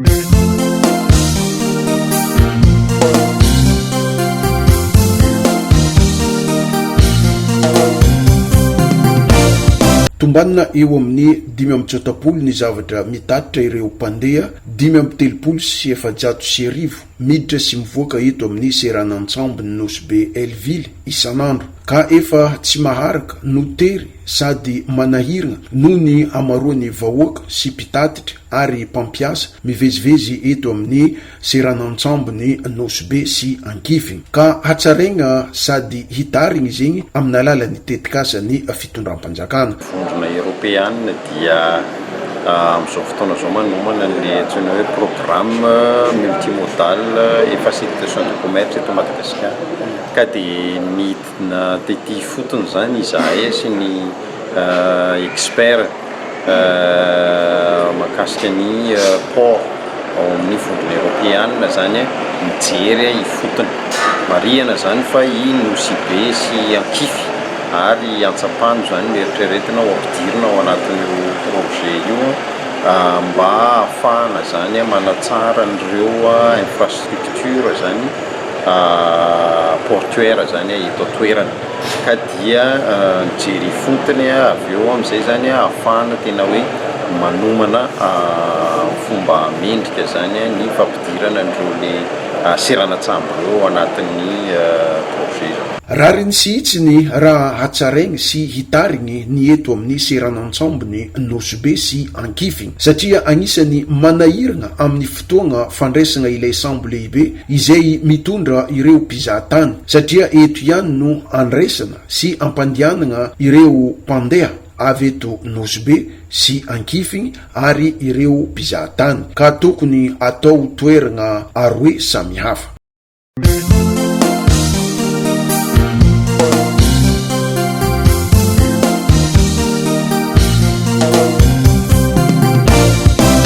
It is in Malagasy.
Tombanina eo amin'ny 85 ny zavatra mitatitra ireo mpandeha 1435 miditra sy mivoaka eto amin'ny seranan-tsambon'i Nosy Be Hellville isan'andro ka efa tsy maharaka no tery sady manahirana noho ny hamaroan'ny vahoaka sy mpitatitra ary mpampiasa mivezivezy eto amin'ny seranan-tsambon'i Nosy Be sy Ankify ka hatsaraigna sady hitarigny izegny amin'alalan'ny tetikasan'ny fitondram-panjakana. Vondrona Eoropeana dia amin'izao fotoana izao manomana ny antsoina hoe programme multimodal et facilitation du commerce eto Madagasikara ka dia nidina tety ifotony izany izahay sy ny expert mahakasika ny port ao amin'ny vondrona eoropeana izany mijery ifotony. Marihana izany fa i Nosy Be sy Ankify ary Antsapano izany no eritreretina ho ampidirina ao anatin'io projet io mba hahafahana izany manatsara an'ireo infrastructure izany portuaire izany eto an-toerana. Ka dia mijery ifotony avy eo amin'izay izany ahafahana tena hoe manomana fomba mendrika izany ny fampidirana an'ireo le seranan-tsambo ireo ao anatin'ny projet izany. Rariny sy hitsiny raha hatsaraigny sy hitarigny ny eto amin'ny seranan-tsambon'i Nosy Be sy Ankify satria agnisan'ny manahiragna amin'ny fotoagna fandraisagna ilay sambo lehibe izay mitondra ireo mpizaha tany satria eto ihany no andraisana sy ampandianagna ireo mpandeha avy eto Nosy Be sy Ankifigny ary ireo mpizaha tany ka tokony atao toeragna aroe samihafa.